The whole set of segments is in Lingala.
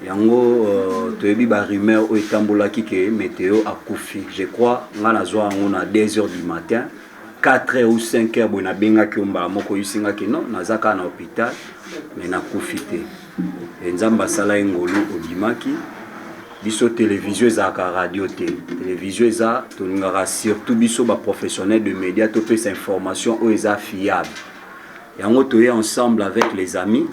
Yango toyebi ba rumeur oyo etambolaki ke Meteo akufi. Je crois nga nazwa yango na 2 heures du matin, 4 heures ou 5 heures boye, nabengaki yo mbala moko, oyebisi nga ke non, naza kaka na hôpital mais nakufi te. E Nzambe asala ye ngolu, obimaki. Biso télévision ezalaka radio te, télévision eza, tolingaka surtout biso baprofessionnel de média topesa information oyo eza fiable. Yango toye ensemble avec les amis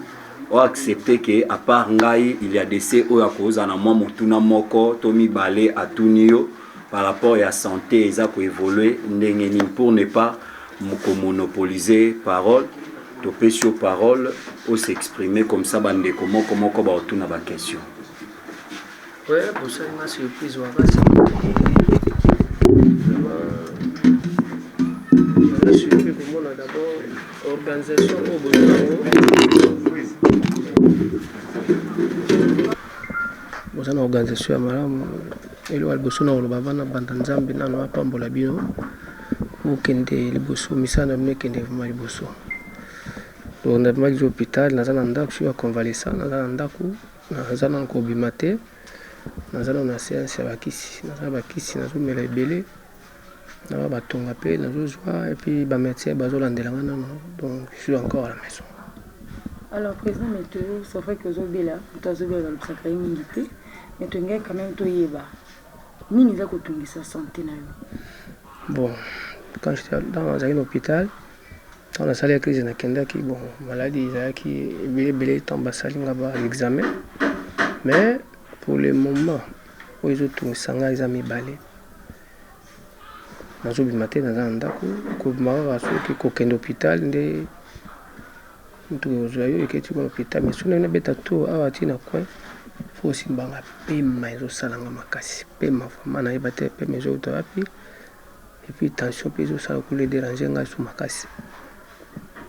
oyo accepté ke à part ngai il y a décès oyo akozala na mwa motuna moko to mibale atuni yo par rapport ya santé eza koévolue ndenge nini. Pour ne pas komonopoliser parole, topesi yo parole os'exprimer, comme ça bandeko moko moko baotuna baquestion. Ouais, bosali nga surprise makasi. Vraiment, naza surpris komona d'abord organisation oyo boza nango. Boza na organisation ya malamu. Eloko ya liboso na koloba, bana banda, Nzambe nano apambola bino, bokende liboso, misala na bino ekende vraiment liboso. Donc nabimaki hôpital, naza na ndako soki ya convalescent, naza na ndako, naza nano kobima te, naza nano na séance ya bakisi, naza na bakisi nazomela ebele na ba batonga mpe nazozwa, et puis bamédecin bazolandela nga nano, donc je suis encore à la maison. Alors président Météo, c'est vrai que ozobela, moto azobela balobisaka ye mingi te, mais tolingai quand même toyeba nini eza kotungisa santé na yo. Bon, quand j'étais dans nazalaki na hôpital, ntango nasali ya crise, nakendaki, bon, maladie ezalaki ebele ebele ntango basali nga ba examen. Mais pour le moment, oyo ezotungisa ngai eza mibale. Nazobima te, naza na ndako. Kobima kaka soki kokende hôpital nde mutuka ekozwa yo, eketi kuna hôpital. Mais soki nabeta tour awa ntina coin, faut osimbanga pema, ezosalanga makasi pema, vraiment nayeba te pema ezouta wapi. Et puis tension mpe ezosala kula, edérange ngai so makasi.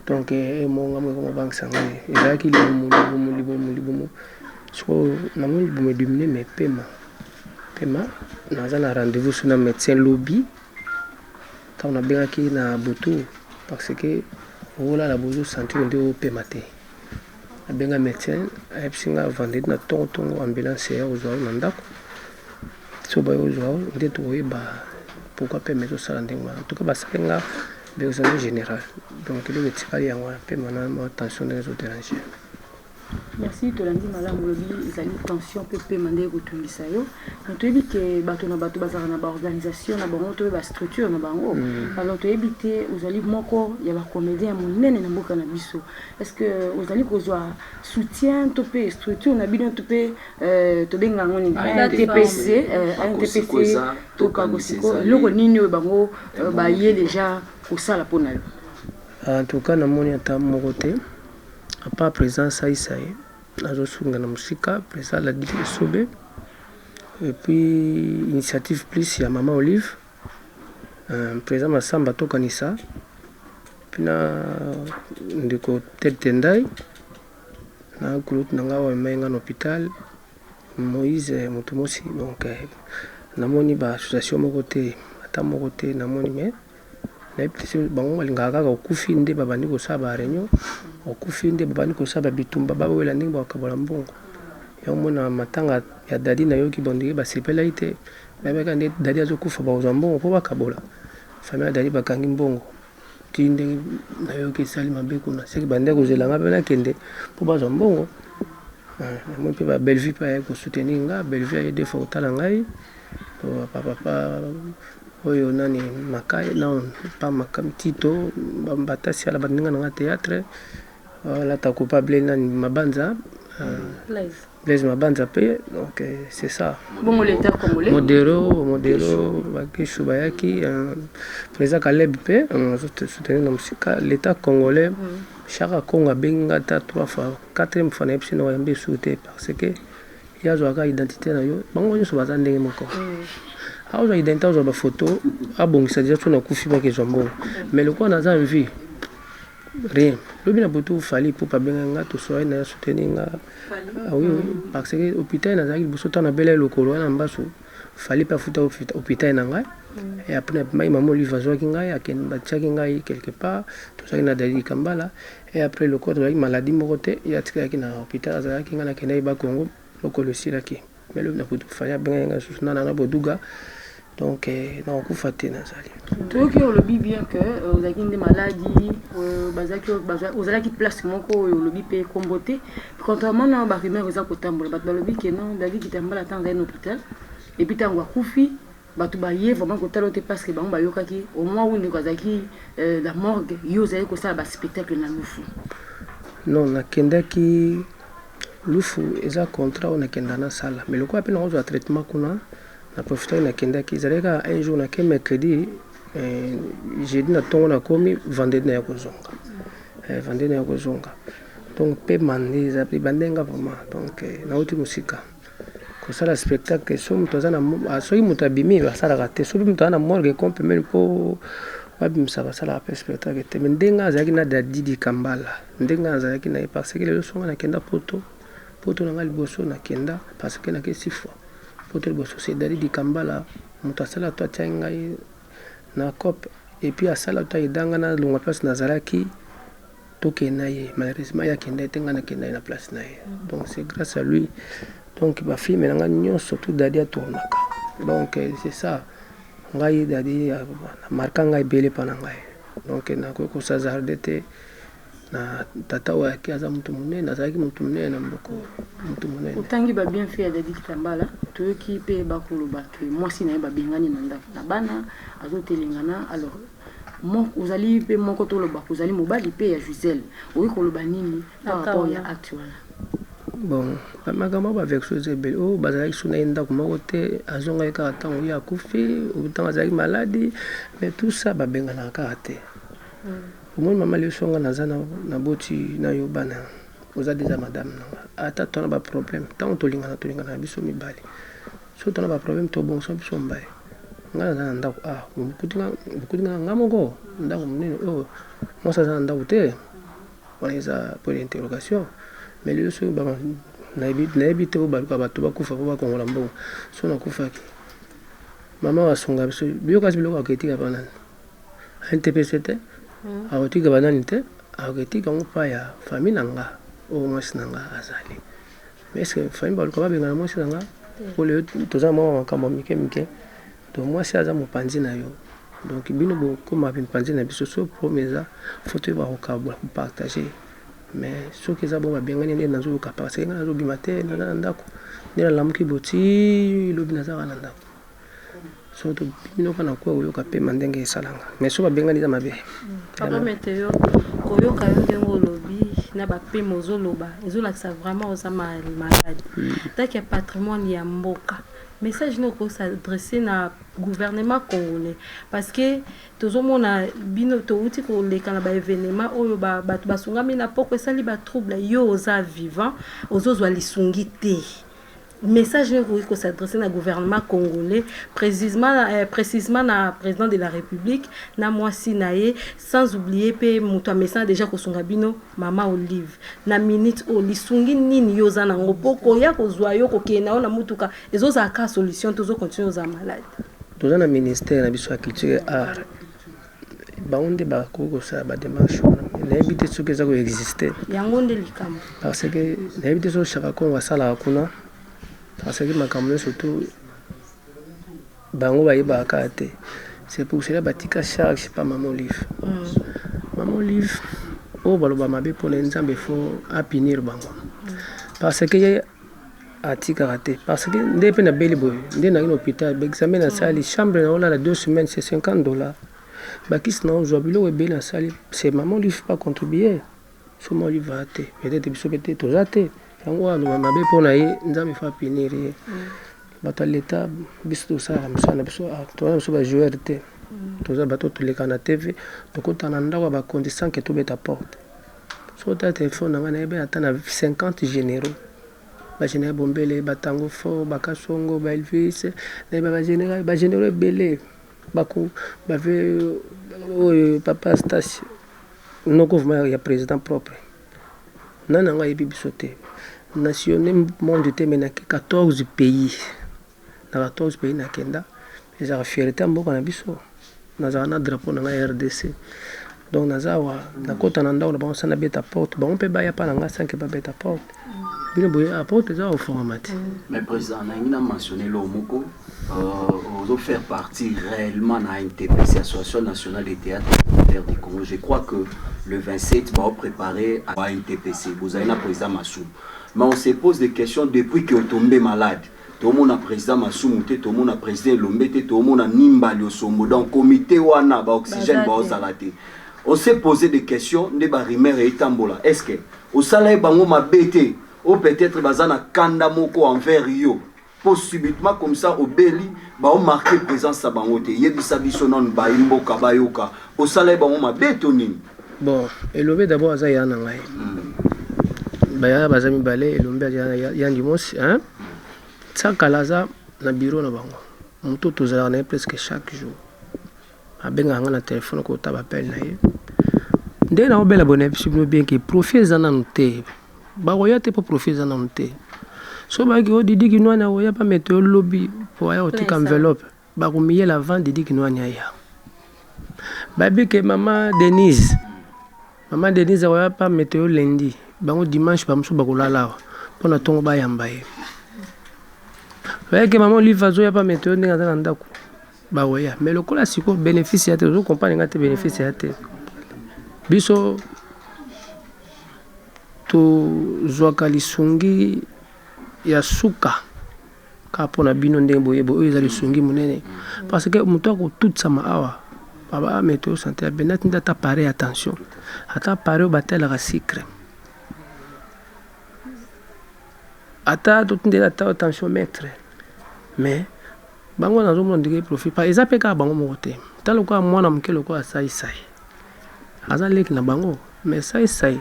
Donc emonga mo ekomobangisa ngai. Ezalaki libumu, libumu, libumu, libumu. Sikoyo namoni libumu ediminué, mais pema, pema. Naza na rendez-vous so na médecin lobi. Ntango nabengaki na butu, parce que olala bozosentir nde opema te, nabenga médecin, ayebisi nga vendredi na ntongo ntongo ambulance ya kozwa na ndako. So baye kozwa nde tokoyeba pourquoi pema ezosala ndenge wana. En tout cas basali nga examen général, donc eloko etikali yango wana, pema na mwa tension ndenge ezodérange. Merci. Tolandi malamu, olobi ezali tension mpe pema nde ekotungisa yo. Mais toyebi ke bato na bato bazalaka na baorganisation na bango to mpe bastructure na bango. Alors toyebi te, ozali moko ya bacomédien ya monene na mboka na biso, est ce que ozali kozwa soutien to mpe structure na bino to mpe tobenga yango nini, ANTPC, ANTPC to Pakosiko, eloko nini oyo bango baye déjà kosala mpona yo? En tout cas namoni ata moko te, à part président Saisai azosunga na mosika, président Ladili Esobe, et puis Initiative Plus ya Mama Olive, président Masamba Tokanisa, mpe na ndeko Ted Tendai, na kulutu na ngai oyo amemaki ngai na hôpital, Moïse moto mosi. Donc namoni baassociation moko te, ata moko te namoni. Mais nayebi te, bango balingaka kaka okufi nde babandi kosala baréunion, okufi nde babandi kosala babitumba, babawela ndenge bakabola mbongo. Yango mona matanga ya Dadi, nayoki bondenge basepelaki te, bayebaka nde Dadi azokufa, bakozwa mbongo mpo bakabola. Famille ya Dadi bakangi mbongo ti ndenge nayoki esali mabe kuna, seki bande kozelanga mpe nakende mpo bazwa mbongo. Namoni mpe babellevue mpe aye kosoutenir nga. Bellevue aye deux fois kotala ngai. Papa oyo nani, Makai, non pa Makam, Tito Batasi, ala baninga na nga théâtre, alata coupable nani, Mabanza, Blaise Mabanza mpe. Donc c'est ça. Bongo l'état congolais? Modero, modero bakeshu bayaki, président Caleb mpe azosoutenir na mosika. L'état congolais, Chaka Congo abengi nga ata trois fois, quatrième fois nayebisi na oyambi esuku te, parce que Ye azwaka identité na yo, bango nyonso baza ndenge moko. Azwa identité, azwa bafoto, abongisa deja. So nakufi, bakezwa mbongo. Mais lokola naza en vie, rien. Lobi na butu, Fally Ipupa abenga nga, tosoai na ye, soutenir nga. Ah, oui, parce que hôpital nazalaki liboso, ntango nabela lokolo wana mbasu, Fally mpe afuta hôpital na ngai. Et après nabimaki, mama Olive azwaki ngai, akende, batiaki ngai quelque part, tozalaki na Dali Kambala. Et après, lokola tozalaki maladie moko te, ye atikalaki na hôpital, azalaki, ngai nakendaki Bakongo, lokolo esilaki. Mais lobi na butu, Fally abengaki ngai susu, nana na Boduga. Donc nakokufa te, nazali. Toyoki olobi bien que ozalaki nde maladi, ozalaki place moko oyo olobi mpe kombo te. Contrairement na barumeur eza kotambola, bato balobi ke non, Dadi Kitambala, ntango azali na hôpital et puis ntango akufi, bato baye vraiment kotala te, parce que bango bayokaki au moins oyo ndeko azalaki la morgue, yo ozali kosala baspectacle na Lufu. Non, nakendaki Lufu, eza contrat oyo nakenda nasala. Mais lokola mpe nakozwa traitement kuna, na profitaki, nakendaki. Ezalaki kaka un jour, nake mercredi, jeudi na ntongo nakomi, vendredi naya kozonga, vendredi naya kozonga. Donc mpe mande eza bandenga vraiment. Donc nauti mosika kosala spectacle. So moto aza na, soki moto abimi, basalaka te. Soki moto aza na morgue, comme pembeni mpo babimisa, basalaka mpe spectacle te. Mais ndenge azalaki na Dadidi Kambala, ndenge azalaki na ye, parce que lelo songa nakenda Poto, Poto na ngai liboso nakenda, parce que nake six fois Poto. Liboso, c'est Dadidi Kambala moto asala to atiaki ngai na cope, et puis asala to ayedanga nalongwa place nazalaki, tokende na ye. Malheureusement, ye akenda ye te, ngai nakenda ye na place na ye. Donc c'est grâce à lui. Donc bafilme na ngai nyonso tout, Dadi atournaka. Donc c'est ça, ngai Dadi marka ngai ebele mpa na ngai. Donc nakoki kos'hasarder te na tata oyo ayaki, aza moto monene, azalaki moto monene na mboka, moto monene. Otangi babienfait ya Dadi Kitambala. Toyoki mpe bakoloba ke mwasi na ye babengani na ndako na bana, azotelengana. Alors ozali mpe moko, toloba ozali mobali mpe ya Gisele, okoki koloba nini par rapport ya acte wana? Bon, makambo baversion eza ebele. Oyo bazalaki so na ye ndako moko te, azongaki kaka ntango ye akufi, ntango azalaki maladi. Mais tout ça, babenganaka kaka te. Omoni, mama, liso nga naza naboti na yo bana, oza deja madame nanga. Ata tona baproblème, ntango tolingana, tolingana na biso mibale. So tona baproblème, tobongisa biso mibale. Nga naza na ndako, ah, bokuti nga nga moko, ndako monene oyo, mwasi aza na ndako te, wana eza point d'interrogation. Mais lelo soki nayebi te, oyo baluka bato bakufa mpo bakongola mbongo. So nakufaki, mama basunga biso, biloko asi biloko akoetika pa nani? NTPC te, akotika banani te, akoetika yango mpa ya famille na nga oyo mwasi na nga azali. Mais est ce que famille baluka babengana mwasi na nga? Po lelo toza mwa makambo mike mike. Donc mwasi aza mopanzi na yo, donc bino bokóma mipanzi na biso. So problème eza, faut toyeba kokabola, kopartage. Mais soki eza bongo, babengani nde nazoyoka, parce que ngai nazobima te, naza na ndako. Nde nalamuki boti lobi, nazaka na ndako. So tobimi kaka na kwa koyoka pema ndenge esalanga. Mais so babengani, eza mabe. Papa Meteo, koyoka yo ndenge olobi na bapema ozoloba, ezolakisa vraiment oza malade. Taki ya patrimoine ya mboka, message nini okos'adresse na gouvernement congolais? Parce que tozomona bino, touti koleka na baévénement oyo bato basungami na poko, esali batrouble. Yo oza vivant, ozozwa lisungi te. Message nini okoki kos'adresse na gouvernement congolais, précisément na président de la République na mwasi na ye, sans oublier mpe moto amesana déjà kosunga bino, mama Olive? Na minute oyo, lisungi nini yo oza nango mpo koya kozwa yo, kokende na yo na mutuka ezozala ka solution? Tozocontinue ozala malade. Toza na ministère na biso ya culture et art, bango nde bakoki kosala badémarche wana. Nayebi te soki eza koexiste. Yango nde likambo. Parce que nayebi te soki Chaka Congo asalaka kuna, parce que makambo nyonso tu bango bayebaka kaka te. C'est pour cela batika charge pa mama Olive. Mama Olive oyo baloba mabe mpona ye, Nzambe faut apunir bango, parce que ye atikaka te. Parce que nde mpe nabeli boye, nde naki na hôpital, baexamen nasali, chambre na olala 2 semaines, c'est 50 $, bakisi na ozwa, biloko ebele nasali, c'est mama Olive pas contribuer. So mama Olive aya te, peut-être biso mpe te toza te. Yango wana mabe mpona ye, Nzambe faut apunir ye. Bato ya leta, biso tosalaka mosala na biso, toza na biso bajoueur te. Toza bato toleka na TV, tokota na ndako ya bakonzi sans que tobeta porte. So ota telefone na ngai, nayebi ata na 50 généraux. Ba général Bombele, ba Tango Fort, ba Kasongo, ba Elvis, nayeba ba général, ba généraux ebele. Bako ba vieux oyo papa Stas noko vraiment ya président propre. Nani yango ayebi biso te. Na sillonne monde te mais nake 14 pays. Na 14 pays nakenda ezalaka fierté ya mboka na biso. Nazalaka na drapeau na ngai ya RDC. Donc naza awa nakota na ndako na bango sans nabeta porte, bango mpe baya pa na ngai sans que babeta porte. Bino boye ah, porte eza kofungama te. Mais président, nalingi na mentionner eloko moko ozo faire partie réellement na ANTPC, Association nationale des théâtres populaires du Congo. Je crois que le 27 bao préparer à ANTPC, bozali na président Masumu. Mais on se pose des questions depuis que otombe malade. Tomona président Masumu te, tomona président Elombe te, tomona Nimbali Osombo. Donc comité wana ba oxygène Baza te. baozala te. On s'est posé des questions nde ba rumeur etambola. Est-ce que osala ye bango mabe te ou peut-être baza na kanda moko envers yo po subitement comme ça obeli baomarquer présence ya bango te? Yebisa biso nanu, bayi mboka bayoka, osala ye bango mabe to nini? Bon, Elombe d'abord aza ya na ngai. Bayaya baza mibale, Elombe aza ya Ndimosi, hein? Tsakala aza na bureau na bango. Moto tozalaka na ye presque chaque jour. Abengaka nga na telefone kota bapele na ye. Nde naobela boye, nayebisi bino bien ke profit eza nanu te. Bakoya te mpo profit eza nanu te. So bayaki o Didi Kinwani akoya pa meteo lobi po aya kotika enveloppe, bakomiyela avant Didi Kinwani aya. Bayebi ke mama Denise, mama Denise akoya pa meteo lundi, bango dimanche bamosusu bakolala awa mpona ntongo bayamba ye. Bayebi ke mama Olive azoya pa meteo ndenge aza na ndako, bakoya. Mais lokola sikoyo bénéfice ya te, ozo comprendre nga te, bénéfice ya te. Biso tozwaka lisungi ya suka kaka mpona bino ndenge boyeba oyo eza lisungi monene, parce que moto akotutisama awa baba meteo santé ya benati nde ata appareil, attention, ata appareil oyo batelaka sucre, ata totindeli ata tensiomètre. Mais bango nazomona ndenge profit pa eza mpe kaka bango moko te. Ta lokola mwana moke lokola Saisai aza leki na bango, mais Saisai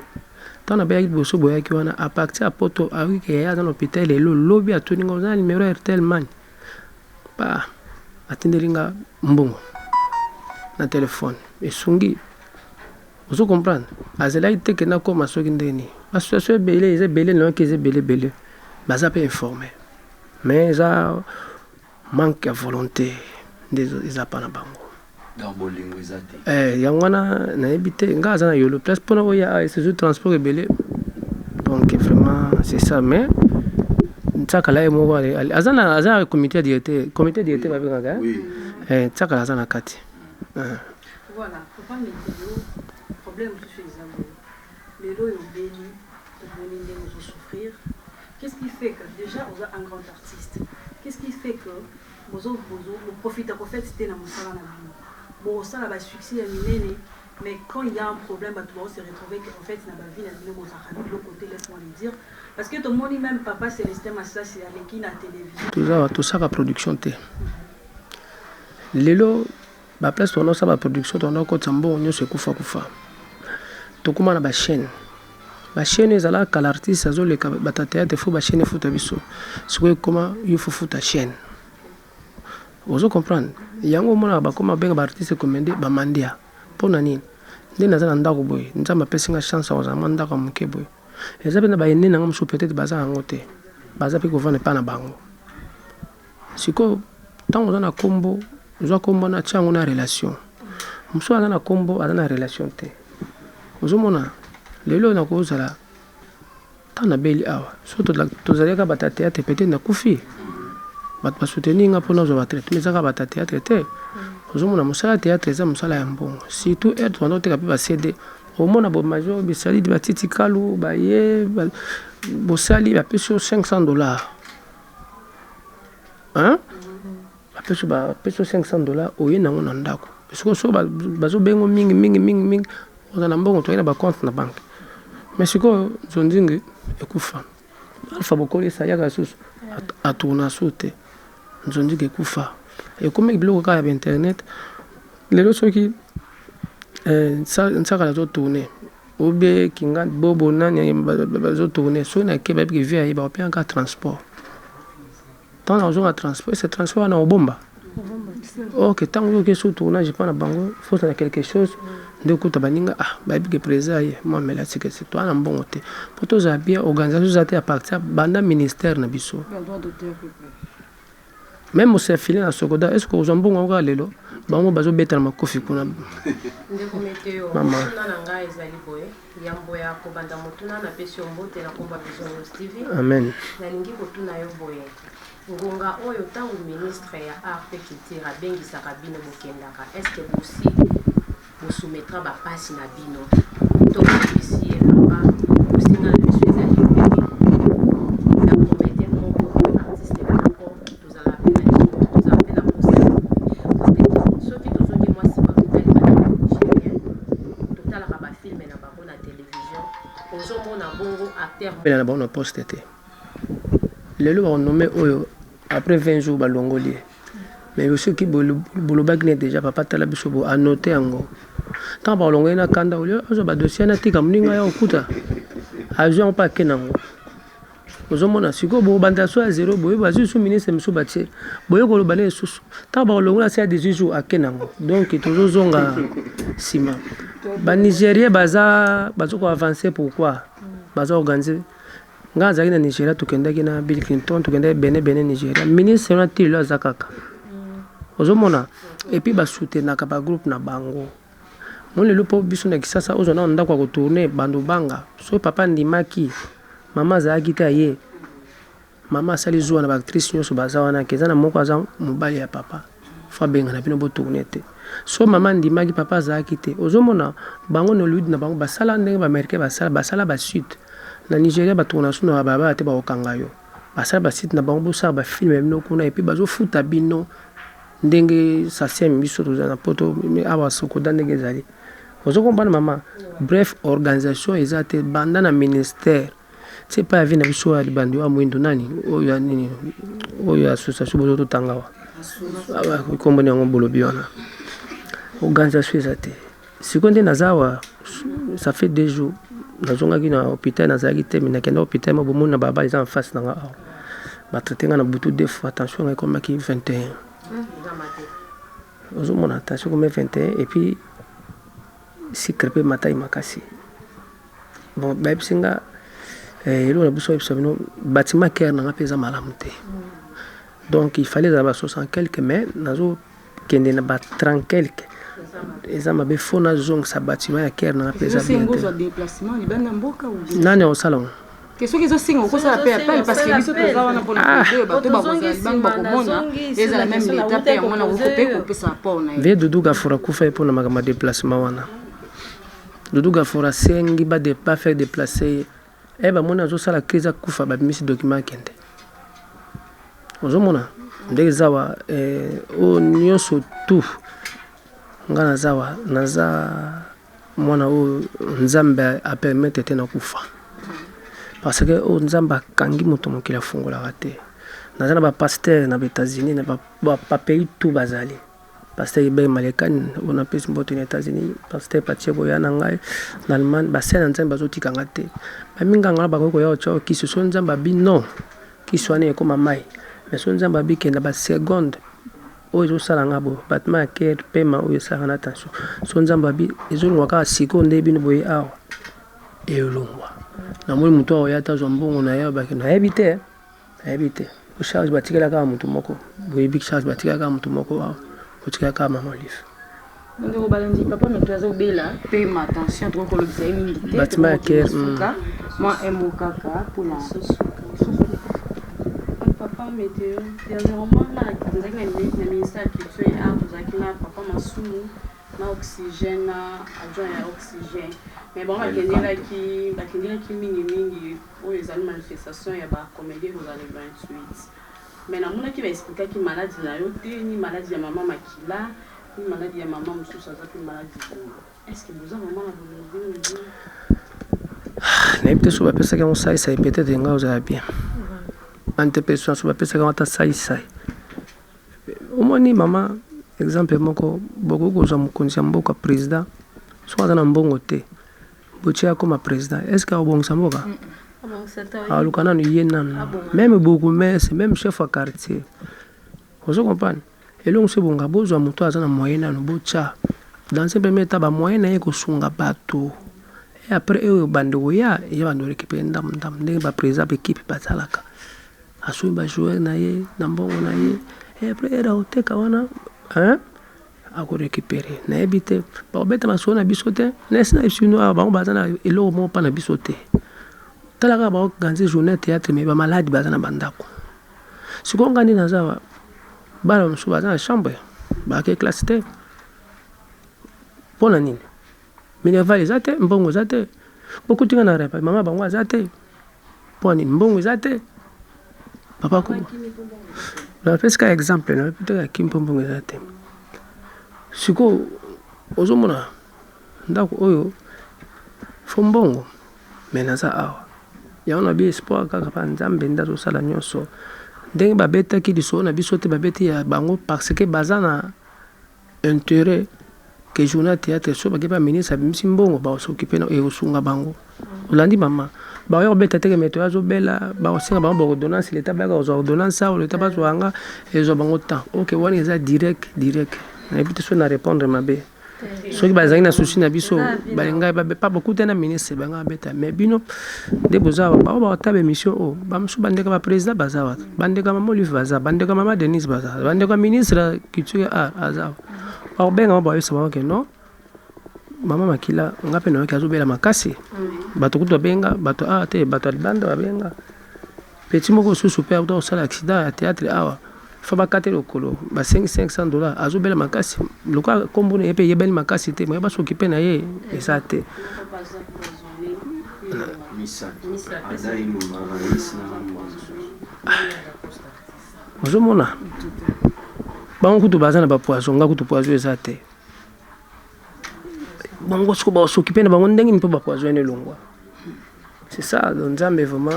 ntango nabeyaki liboso boyaki wana à partir ya Poto, ayoki ke yaya aza na hôpital lelo lobi, atuni nga: "Oza na numéro ya Airtel Money?" Pa atindeli nga mbongo na telefone, esungi. Ozo comprendre, azelaki te ke nakóma soki ndenge nini. Basituation ebele eza ebele, nayoki eza ebele ebele, baza mpe informé, mais eza manque ya volonté nde eza pa na bango. Donc bolingo eza te? Eh, yango wana nayebi te. Nga aza na Yolo place mpona oya surtout transport ebele, donc vraiment c'est ça. Mais Ntsakala ye moko aza na comité directeur, comité directeur babengaka. Oui. Eh, Ntsakala aza na kati. Voilà papa Meteo, problème mosusu eza boye: lelo oyo obeli, tomoni ndenge ozosouffrir. Qu'est-ce qui fait que déjà oza un grand artiste, qu'est-ce qui fait que boprofita kofete te na mosala na bino, bosala basuccès ya minene, mais quand il y a un problème, bato bao se retrouver que en fait na bavie na bino bozalaka na biloko te? Laisse-moi le dire, parce que tomoni même papa Célestin Masasi aleki na télévision. Toza tosaka production te. Lelo baplace tokanda kosala baproduction, tokanda kokotisa mbongo nyonso ekufa kufa. Tokóma na bachaîne, bachaîne ezalaka kala, artiste azoleka bato ya théâtre, faut bachaîne efuta biso. Sikoyo ekóma yo faut futa chaîne. Ozo comprendre? Yango omonaka bakóma benga baartiste comédien bamandia. Mpo na nini? Nde naza na ndako boye, Nzambe apesi nga chance ya kozala mwa ndako ya moke boye. Eza mpe na baene nanga mosusu peut-être baza yango te, baza mpe kovanda epai na bango. Sikoyo ntango oza na nkombo, ozwa nkombo wana, tia yango na relation. Mosusu aza na nkombo, aza na relation te. Ozomona lelo nakozala ntango nabeli awa, so tozali kaka bato ya théâtre, peut-être nakufi. Bato basoutenir nga mpona ozwa batraitement, eza kaka bato ya théâtre te. Ozomona mosala ya théâtre eza mosala ya mbongo, surtout heure tobanda koteka mpe baCD. Omona bomajor bisali batiti kalu baye bosali, bapesi yo 500 $, hein? Bapesi yo 500 $, oye nango na ndako. Sikoyo soki bazobengo mingi mingi mingi mingi, oza na mbongo, toyei na bacompte na banque. Mais sikoyo nzonzingi ekufa, Alpha Bokolisa yaka susu atourna su te, nzonzingi ekufa, ekomi biloko kaka ya bainternet. Lelo soki Nsakala azotourne. Ou bien kinga bobo nani bazotourne, soki nake, bayebi ke vie aye, bakopia kaka transport. Ntango nazonga transport, ese transport wana obomba. Ok, ntango oyoki so tournage mpa na bango, fozala quelque chose nde okuta baninga. Ah, bayebi ke président ye mwa mela tikesi, toa na mbongo te mpo tozala bien. Organisation eza te, à partir banda ministère na biso, même osafile na SOCODA. Est ce que ozwa mbongo yango kaka lelo? Bango bazobetana makofi kuna. Ndeko Meteo, motuna na ngai ezali boye. Yambo ya kobanda motuna, napesi yo mbote na komba Vision News TV. Amen. Nalingi kotuna yo boye: ngonga oyo, ntango ministre ya art mpe culture abengisaka bino, bokendaka, est-ce bosi bosoumettra bapasi na bino to boyebisi ye: "Papa, bosenga na biso ezali boye, na comédien moko, artiste moko, tozala mpe na biso, tozala mpe na posa"? Parce que soki tozongi mwa nsima, totali banigérien, totalaka bafilm na bango na télévision, ozomona bongo acteur Bela na bango na poste te. Lelo bakonome oyo, après 20 jours balongoli ye. Mais soki bolobaki ne déjà: "Papa, tala biso bo anote yango", ntango balongo ye na kanda, olie azwa badossier, natika moninga ya kokuta, azwi yango mpe ake nango. Ozomona sikoyo bobanda so ya zero boye, bazwi su ministre mosusu, batie boye, koloba ne lisusu, ntango bakolongola se ya 18 jours, ake nango. Donc tozozonga nsima. Banigérien baza baza koavance. Pourquoi baza organise? Ngai azalaki na Nigeria, tokendaki na Bill Clinton, tokendaki bene bene Nigeria. Ministre wana ti lelo aza kaka. Ozomona, et puis basoutenaka bagroupe na bango. Mo lelo mpo biso na Kisasa, ozwa nano ndako ya kotourne, bando banga. Soki papa andimaki, mama azalaki te, aye, mama asali zuwa na baactrice nyonso baza wana, ke eza na moko aza mobali ya papa, fo abengana bino, botourne te. So mama andimaki, papa azalaki te. Ozomona bango na Hollywood na bango basala ndenge baaméricain basala, basala basuite. Na Nigeria batourna su na bababa te, bakokanga yo. Basala basite na bango, bosala bafilm ya bino kuna, et puis bazofuta bino ndenge sasieme. Biso toza na Poto awa, SOCODA ndenge ezali, ozokomprendre mama. Bref, organisation eza te, banda na ministère ti epai ya vie na biso ya libandi oyo mwindu nani, oyo ya nini, oyo association bozo totanga wa komboni yango, bolobi wana, organisation eza te. Sikoyo nde naza awa, ça fait 2 jours nazongaki na hôpital. Nazalaki te, me nakenda hôpital mo bomoni na balabala eza en face na nga awa. Batraite nga na butu deux fois, tension ngai ekomaki 21. Ozomona, tension ekomi 21, et puis sucre mpe matai makasi. Bon, bayebisi nga eloko na biso, bayebisa bino bâtiment cœur na nga mpe eza malamu te. Donc il fallait ezala ba 60 quelque, mais nazokende na ba 30 quelque, eza mabe. Fo nazongisa bâtiment ya cœur na nga mpe eza bien te. Nani akosala ngo? Ke soki ezosenga, okosala mpe appel, parce que biso toza wana mpona oyo bato bakozala libango, bakomona ezala même leta mpe yango wana okoki mpe kopesa apport na ye. Vie Dudu Gafura akufa ye mpona makambo ya déplacement wana. Dudu Gafura asengi bafaire déplacer ye, e bamoni azosala crise, akufa, babimisi document, akende. Ozomona ndenge eza wa oyo nyonso tout. Nga naza wa, naza mwana oyo Nzambe apermettre te nakufa, parce que oyo Nzambe akangi moto, mokili afungolaka te. Naza na bapasteur na baÉtats-Unis, na bapays tout bazali. Pasteur Iber Malekani oyo napesi mbote na États-Unis, pasteur Patie koya na ngai na Allemagne, basele na Nzambe bazotikanga te. Baminganga wana bakoki koya kotya kisi, so Nzambe abi non, kisi wana ekóma mai. Mais so Nzambe abi kenda, baseconde oyo ezosala nga boye, battement ya cœur, pema oyo esalaka na tension, so Nzambe abi ezolongwa kaka. Sikoyo nde bino boye awa elongwa. Namoni moto awa oya te, azwa mbongo na ye, nayebi te, nayebi te. Charge batikela kaka motu moko, boyebi, charge batikela kaka motu moko awa, otikela kaka mama Olive. Ndeko balandi, papa moto azobela pema, attention, tokoki kolobisa ye mingi te. Battement ya cœur. Mwa un mot kaka mpona Papa Météo. Dernièrement tozalaki na ministère ya culture et art, tozalaki na papa Masumu na Oxygène, na adjoint ya Oxygène, mais bango bakendelaki mingimingi oyo ezali manifestation ya bacomédien kozala le 28. Mais namonaki baexplikaki maladi na yo te, ni maladi ya mama Makila, ni maladi ya mama mosusu aza mpe maladi boye. Est ce que boza mama na bolingo bino? Nayebi te. So bapesaki yango saisai, peut-être ngai ozala bien ante mpe. So bapesaki yango ata saisai. Omoni mama, exemple moko, bokoki kozwa mokonzi ya mboka, président, soki aza na mbongo te. Botie akoma président, est ce que akobongisa mboka? Aluka nanu ye nanu, même bourgmestre, même chef ya quartier. Ozo comprendre? Eloko mosusu ebonga, bozwa moto aza na moyen nanu, botya dans un premier temps bamoyen na ye kosunga bato, et après oyo bandi koya, ye bandi korécupérer ndambo ndambo, ndenge baprésident baéquipe basalaka, asombi bajoueur na ye na mbongo na ye, et après ere akoteka wana, hein, akorécupérer. Nayebi te, bakobeta masolo na biso te. Nesi na biso awa, bango baza na eloko moko mpa na biso te. Tala kaka, baorganiser journée ya théâtre, mais bamaladi baza na bandako. Sikoyo nga nde naza awa, bana mosusu baza na chambre, bake classe te. Mpo na nini? Minerval eza te, mbongo eza te. Bokuti nga na repa, mama bango aza te. Mpo na nini? Mbongo eza te. Papa napesi ka exemple na peut-être aki mpo mbongo eza te. Sikoyo ozomona ndako oyo fo mbongo, mais naza awa, yango na bi espoir kaka mpa Nzambe nde azosala nyonso. Ndenge babetaki lisolo na biso te, babeti ya bango, parce que baza na intérêt ke journée ya théâtre, so bake pa ministre, abimisi mbongo, bakosokipe na ekosunga bango. Olandi mama, bakoya kobeta teke meto azobela, bakosenga bango baordonnance, leta bayaka kozwa ordonnance awa, leta bazwa yanga, ezwa bango temps. Ok, wana eza direct direct. Nayebi te soki na répondre mabe. Soki bazalaki na souci na biso, balingai pa bokuta na ministre, bangai babeta. Mais bino nde boza awa, bao baotaba émission oyo, bamosusu bandeko ya baprésident baza awa, bandeko ya mama Olive baza, bandeko ya mama Denise baza, bandeko ya ministre ya culture art aza awa. Bakobenga bango, bayebisa bango ke non, mama Makila, nga mpe nayoki azobela makasi. Bato kutu babenga bato awa te, bato ya libanda babenga. Petit moko mosusu mpe auta kosala accident ya théâtre awa, fa bakate lokolo, basengi 500 $. Azobela makasi, lokola nkombo na ye mpe eyebani makasi te, moye basokipe na ye eza te. Misato Ada Ilunga, Rais na Ozomona bango kutu baza na bapoison, nga kutu poison eza te. Bango siko basokipe na bango ndenge nini mpo bapoison ene elongwa? C'est ça. Donc Nzambe vraiment.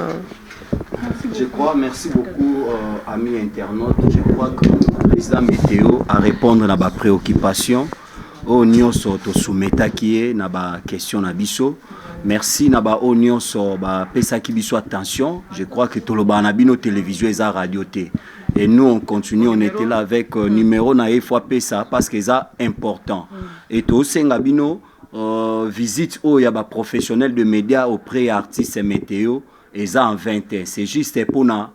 Je crois, merci beaucoup, amis internautes. Je crois que le président Météo a répondre à ma préoccupation. Oyo nyonso tosoumettaki ye na baquestion na biso. Merci na baoyo nyonso bapesaki biso attention. Je crois que tolobaka na bino, télévision eza radio te. Et nous, on continue, on était là avec numéro na ye fois pesa, parce que eza important. Et tosenga bino visite oyo ya baprofessionnel de médias auprès ya artiste Météo eza en 20, c'est juste mpona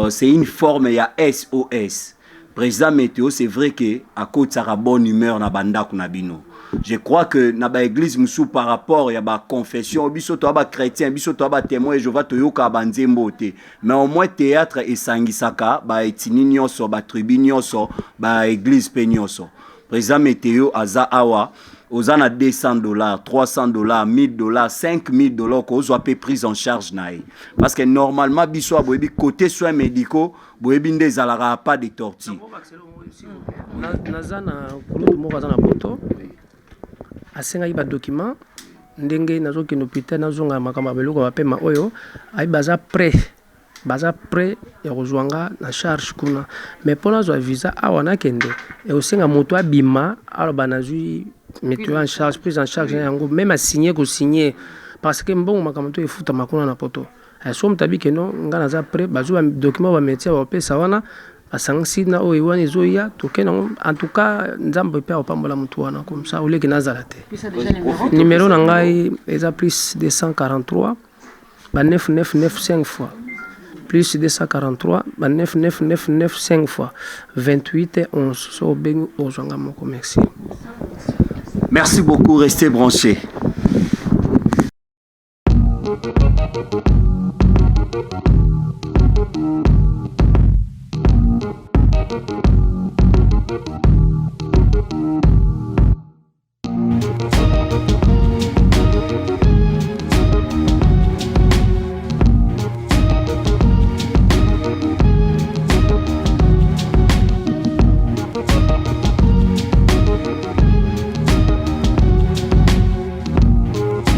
c'est une forme ya SOS. Président Météo, c'est vrai que akotisaka bonne humeur na bandako na bino. Je crois que na baéglise mosusu, par rapport ya baconfession, biso toya bachrétien, biso toya batémoin Jehova, toyokaka banzembo te, mais au moins théâtre esangisaka baethnie nyonso, batribu nyonso, baéglise mpe nyonso. Président Météo aza awa. Oza na 200 $, 300 $, 1000 $, 5000 $, kozwa mpe prise en charge na ye, parce que normalement biso boyebi côté soins médicaux, boyebi nde ezalaka pas de tortue. Naza na kulutu moko aza na poto, asengaki badocument ndenge nazokende hôpital, nazonga makambo ya biloko bapema oyo ayi. Baza prêt ya kozwa nga na charge kuna, mais mpo nazwa visa awa nakende, ekosenga moto abima aloba nazwi météo en charge, prise en charge na yango, même asigne kosigne, parce que mbongo makambo to efutama kuna na poto. So moto abi keno nga naza prêt, bazwi badocument, bamédecin bapesa wana, basangisi na oyo wana ezoya, tokende yango. En tout cas, Nzambe mpe akopambola motu wana, comme ça oleki nazala te. Numéro na ngai eza plus 243 ba 999 5 fois, plus 243 ba 999 5 fois 28 11. So obengi, ozwanga moko. Merci. Merci beaucoup, restez branchés.